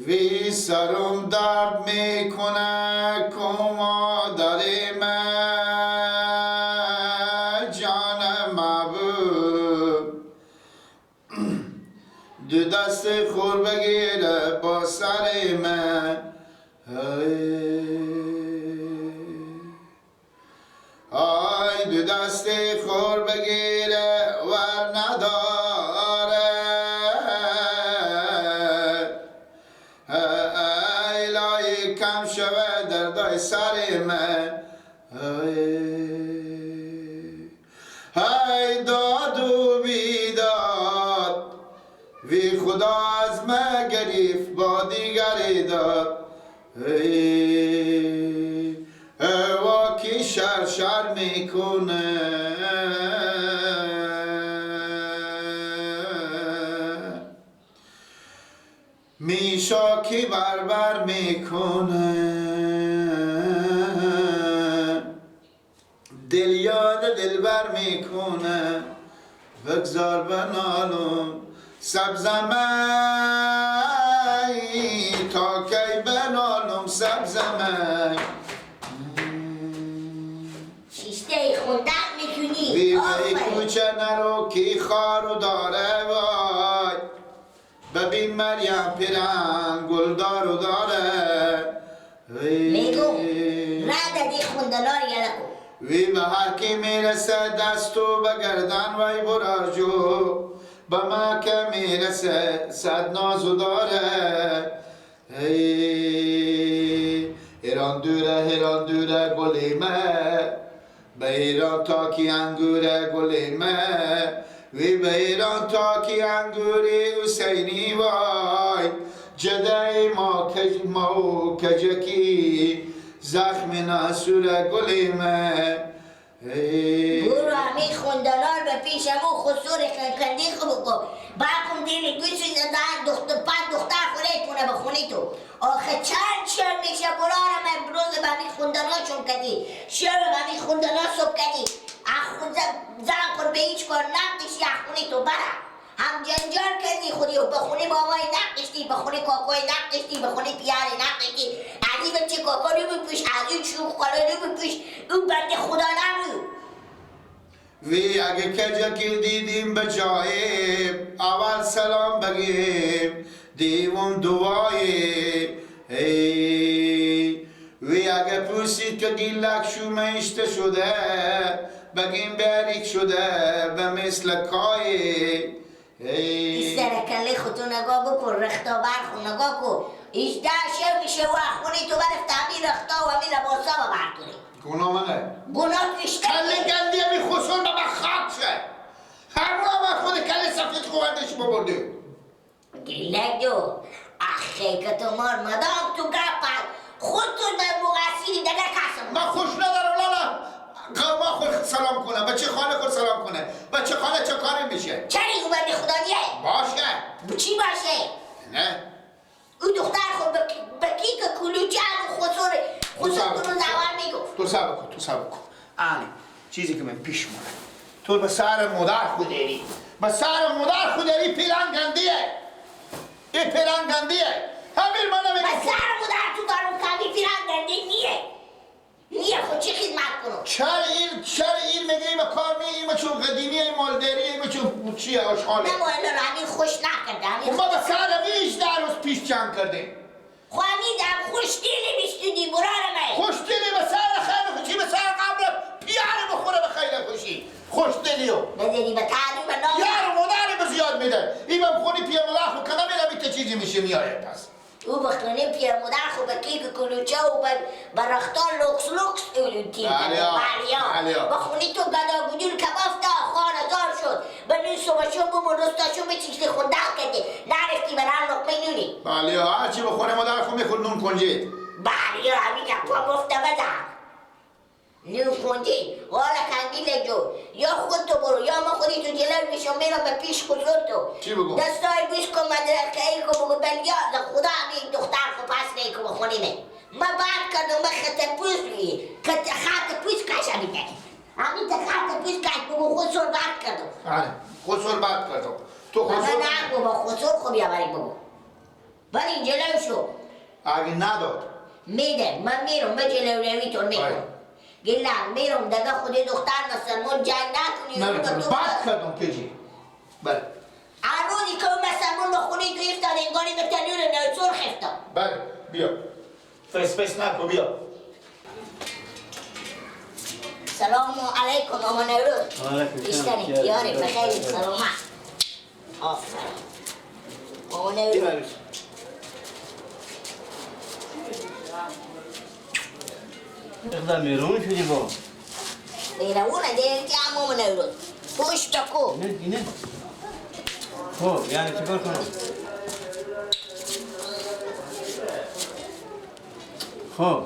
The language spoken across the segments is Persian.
وی سرم درد میکنه کما داره من جان محبوب دو دست خور بگیره با سر من آی دو دست خور بگیره ور نداره ای لای کم شوه دردای سر من ای داد و بیداد وی خدا از من گریف با دیگری داد ای واکی شر شر میکنه میشا کی بربر میکنه دل یاد دلبر میکنه بگذار بنالم سبزمه تا کی بنالم سبزمه شیشته خوندن میتونی وی کوچه نرو کی خارو داره وای ببین مریم پیرن گلدارو داره میگو رد دی خوندنا رو یله کن وی به هر کی میرسه دستو به گردن وی برار جو به ما که میرسه صد نازو داره ایران دوره ایران دوره گلیمه به ایران تا کی انگوره گلیمه وی به ایران تا کی انگوری حسینی وای جده ما کج ما و کجکی زخم ناسور گلیمه برو همین خوندنار به پیش همون خسور خنکندی خو بکن برکم دیلی گوشی زدن دختر پنج دختر خوره کنه به خونه تو آخه چند شعر میشه برارم امروز به همین خوندناشون کدی شعر به همین خوندنا صبح کدی زن خود به هیچ کار نقشی از خونه تو برم هم جنجال کردی خودی و به خونه بابای نقشتی به خونه کاکای نقشتی به خونه پیار نقشتی علی بچه کاکا رو بپوش از اون شوخ خاله رو بپوش اون بنده خدا نرو وی اگه کجکی دیدیم به جای اول سلام بگیم دیوم دعای وی اگه پرسید که گیلک شومشته شده بگیم بریک شده به مثل کای این سرکله خودتو نگاه بکن رختا برخو نگاه کن 18 شب میشه و خونه تو برفت همین رختا و همین لباسا رو برداری گناه منه گناه بیشتر کله گندی همی خسون به من خاک شه همراه من خود کله سفید خوردش ببرده گیلک جو اخی که تو مار مدام تو گپت خودتون در مقصیری دیگر کسم من خوش ندارم لالا ما خود سلام کنه بچه خانه خود سلام کنه بچه خانه چه کاری میشه چرا او بنده خدا نیه باشه چی باشه نه او دختر خود به کی که کلوچه هم خسور خسور تو رو زوار میگفت تو صبر کن تو صبر کن آنی چیزی که من پیش مونه تو به سر مادر خود داری به سر مادر خود داری پیران گندیه این پیران گندیه همین من به سر مادر تو دارم کمی پیران گندی نیه نیه خود چه خدمت کنم چرا این میگه این کار می این چون قدیمیه این مالداریه این چون چیه آشغاله نه والا همین خوش نکرده ما به سر 18 روز پیش جنگ کردیم خب همین دم خوش دلی میشتونی برار من خوش دلی به سر خیر خوشی به سر قبر پیاره بخوره به خیر خوشی خوش دلیو بزنی به تعلیم نام یار مادر به زیاد میده این به خونی پیر مادر خود کنم میرم چیزی میشه میایه پس او بخونه پیر مادر خو به کیک کلوچه و به رختان لوکس لوکس اولوتی بله بخونی تو گدا گدول کباف دا خانه دار شد به نون صبحشون بوم و رستاشون به چیزی خوندن کردی نرفتی برن لقمه نونی بله هرچی بخونه مادر خو میخورد نون کنجید بله همین گپا گفته بزن نون کنجید حالا کندیل جو یا خود تو برو یا ما خودی تو جلال میشم میرم به پیش خسور تو چی بگو؟ دستای بیش کن مدرکه ای کن بگو بلیا خدا همین دختر خو پس نیکو بخونیمه ما بعد کردم ما خط پوست خط پوست کش همین همین خط پوست کش بگو خسور بد کردم آره خسور بد کردم تو خسور نه بگو با خسور خو بیاوری بگو ولی جلو شو. اگه نداد میده من میرم به جلو رویتون میکنم. گلم میرم دیگه خود دختر مسلمان جنگ نکنی. نمیتونم بد کردم کجی. بله هر روزی که مسلمان به خونه تو افتاد انگاری به تنور نوسرخ افتاد. بله بیا فس فس نکن بیا. سلام علیکم آقا نوروز. بیشترین دیاره بخیر سلامت. آفرین آقا نوروز. اقدر میرون شدی با میرونه دیگه که آقا نوروز پشت کو نه اینه. خب یعنی چیکار کنم؟ خب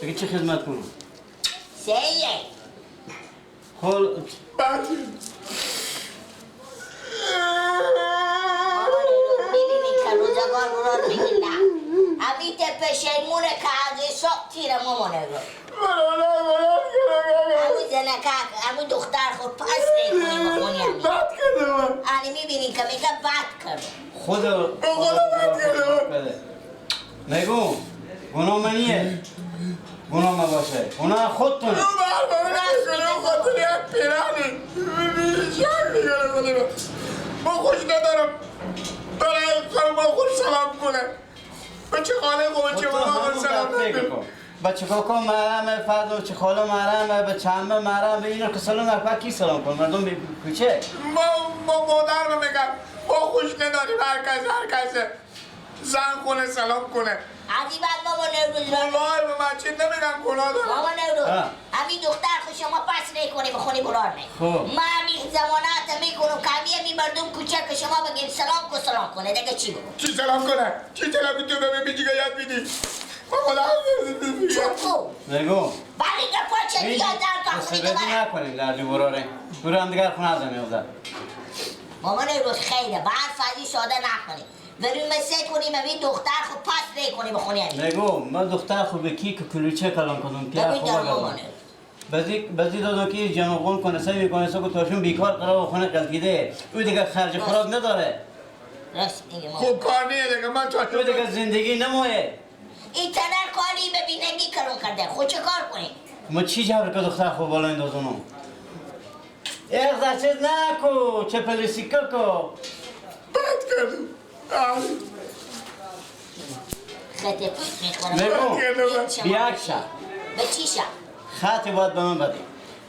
دیگه چه خدمت کنم؟ سیه خب میبینی که روزگار برار میگی نه همیت پشیمونه که از حساب تیر مامانه رو همون زنکه همون دختر خود پس نیکنی بخونی همین آنی میبینی که میگه بد کرده. خدا بد کرده. نگو گناه منیه. گناه ما باشه گناه خودتونه. خودتون یک پیرانی شک میکنه. ما خوش ندارم برای خانم خوش سلام کنه. بچه خاله خود چه خود سلام کنه. بچه کاکا محرمه، فردا بچه خاله محرمه، بچه عمه محرمه، اینا که سلام نکنه کی سلام کنه؟ مردم کوچه. ما مادر رو میگم ما خوش نداریم هر کس زن کنه سلام کنه. از این بعد مامان نوروز والله به من چی نمیگم گناه دارم. مامان نوروز همین دختر خود شما پس نکنی بخونی برار نه. ما همین زمانات میکنم که همین مردم کوچه که شما بگیم سلام کو سلام کنه دیگه چی بگم؟ چی سلام کنه؟ چی سلام تو به بیجی یاد میدی؟ خدا چوکو نگو ولی گپا چه بیاد در تا خونی دوباره نکنیم در براره برو هم دیگر خونه ازم میوزد. مامان نوروز خیره به حرف ازی ساده نکنی. بریم مسه کنیم همین دختر خود پس نکنی بخونی همین. نگو من دختر خود به کی که کلوچه کلام کنم که خوبه بزی دادم که جمعون کنه سه میکنه سه که تاشون بیکار قرار خونه قلتیده او دیگه خرج خوراک نداره. راست میگه مامان. خوب کار نیه دیگه من تا او دیگه زندگی نمایه. این تنر کالی به بینگی کلون کرده خود چه کار کنی؟ ما چی جبر که دختر خود بالا اندازونم؟ اقدر چیز نکو چه پلیسیکا کو بد کردم. خط پوست میخورم. نگو بیاک شد به چی شد؟ خطی باید به من بدی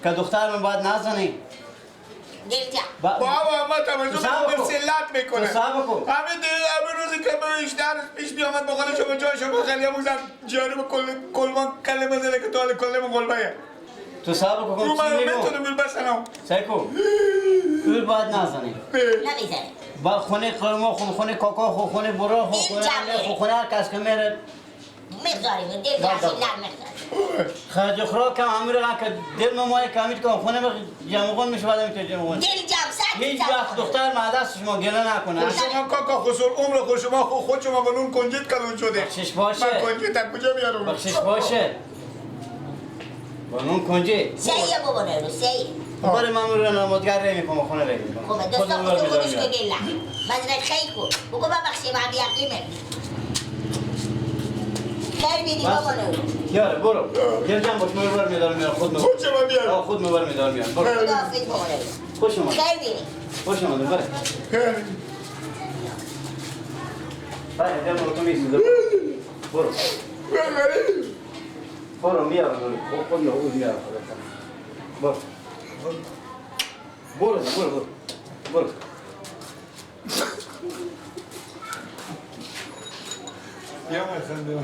که دختر من باید نزنی. بابا ما توجه به سلت میکنه. همین روزی که به 18 روز پیش بیامد بخاله شما جای شما خیلی هم بگذارم جاری به کلمان کلمه زده که تو کلمه قلبه تو صبر کن. چی میگم؟ میتونم بسنم سعی کن اول باید نزنی. نمیزنی با خونه قرما خو خونه کاکا خو خونه برا خو خونه خونه هر کس که میره میگذاریم دل جمع میگذاریم. خرج خوراک هم همین رو که دل مایه که همین که خونه جمعون میشه بعد میشه جمعون دل جمع سر هیچ وقت دختر مدرس شما گله نکنه. شما کاکا خسر عمر خود شما خود شما بنون کنجد کلون شده. بخشش باشه. من کنجد از کجا بیارم؟ بخشش باشه. بنون کنجد. سیه بابا نرو سیه. برای من رو نمازگر ری میکنم خونه ری میکنم. خب دستا خودو خودش که گله. مزرعه خیلی کو. بگو ببخشید من بیعقیمه. خیر بیدی بابا نرو. یاره برو. دل جمع باش من بر میدارم میارم خود خود شما بیار. خود من میدارم میارم. برو. خداحافظ بابا نرو. خوش اومد. خیر بیدی. خوش اومد بله. بله دل رو تو میسوزه. برو. برو میارم خود میارم برو. برو برو برو برو. بیا مثلا بیا.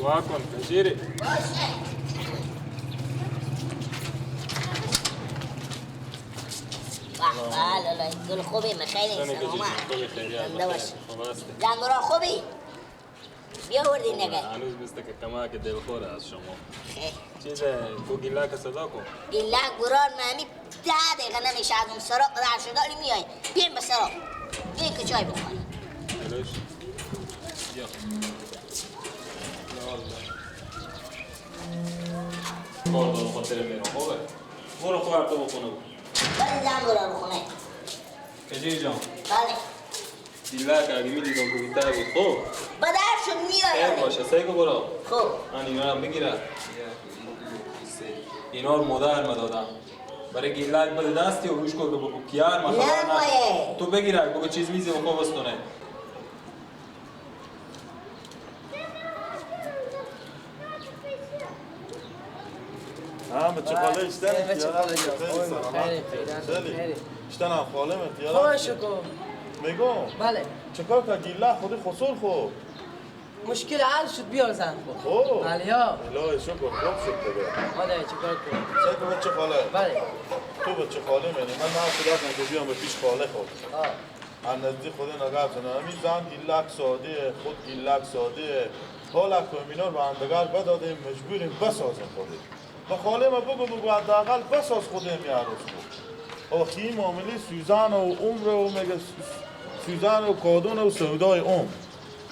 دعا کن کجیره بله گل خوبی مخیلی سلامت. زنده باشی. زنبورا خوبی؟ بیاوردی نگه هنوز مثل که کمک دلخوره از شما. چیزه کو گیلک صدا کن. گیلک بران ممی 10 دقیقه نمیشه از اون سراغ در شداری میای. بیایم به سراغ. بیایم که چای بخوریم. بلش. بیا. کار دارم خاطر میرم خوبه. برو خوب تو بخونه. بله زن برو بخونه. کجی جان؟ بله. دیلک اگه میدیدم که بود خوب. بدر شد میای. باشه سعی کن برو. خوب. من اینا رو بگیرم. 1 2 3 اینا رو مادر ما دادم. برای گیلک بده دستی و روش کو که بگو کیار ما خبر نه. تو بگیرک بگو چیز میزه بخو بستونه. ها بچه خاله اشتن خیلی اشتن هم خاله متیارم خوش کن میگم بله چکار که گیله خودی خسور خو مشکل حل شد بیار زن خو خب بله ها الهی شکر خوب شد دیگه آره چیکار کنم سعی کن بچه خاله بله تو بچه خاله منی من نه خودت نگو بیام به پیش خاله خود از نزدیک خود نگاه زنم همین زن گیلک ساده خود گیلک ساده حالا که اینا رو همدیگر بدادیم مجبوریم بسازیم خودی با خاله ما بگو بگو حداقل بساز خودم یه عروس کو آخی این معامله سوزن و عمر و میگه سوزن و کادون و سودای عمر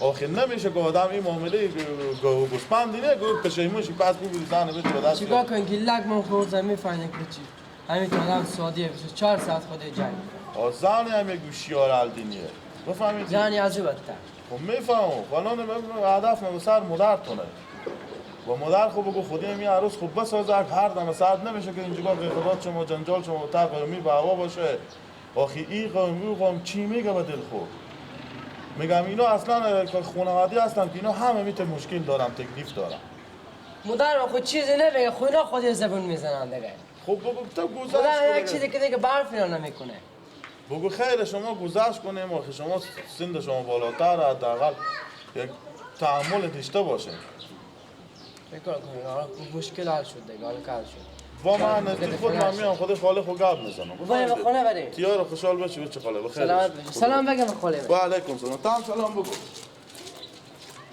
آخه نمیشه که آدم این معامله گوسپندی نه گو پشیمونشی پس بگو زن بده به دست چیکار کن گیلک من خورد زمین فهمیده که چی همین تو آدم سادیه 24 ساعت خود جنگ آ زن هم یک گوشیار الدینیه بفهمید زنی از او بدتر خب میفهمم فلان هدف من سر مادرتونه و مادر خب بگو خودی می عروس خوب بسازه هر دم ساعت نمیشه که اینجا خدا شما جنجال شما تا قومی به هوا باشه آخی این قوم او قوم چی میگه به دل خود میگم اینا اصلا خانوادی هستن که اینا همه میته مشکل دارم تکلیف دارم مادر خود چیزی نمیگه خب اینا خود زبون میزنن دیگه خب بگو تو گذشت مادر یک چیزی که دیگه برف اینا نمیکنه بگو خیر شما گذشت کنیم آخه شما سند شما بالاتر حداقل یک تحمل داشته باشه چیکار کنیم مشکل حل شد دیگه حالا حل شد با من نزدیک خود من میام خود خاله خو گپ میزنم بریم خونه بریم تیار خوشحال باشی بچه خاله بخیر سلام سلام بگم خاله و علیکم سلام تام سلام بگو.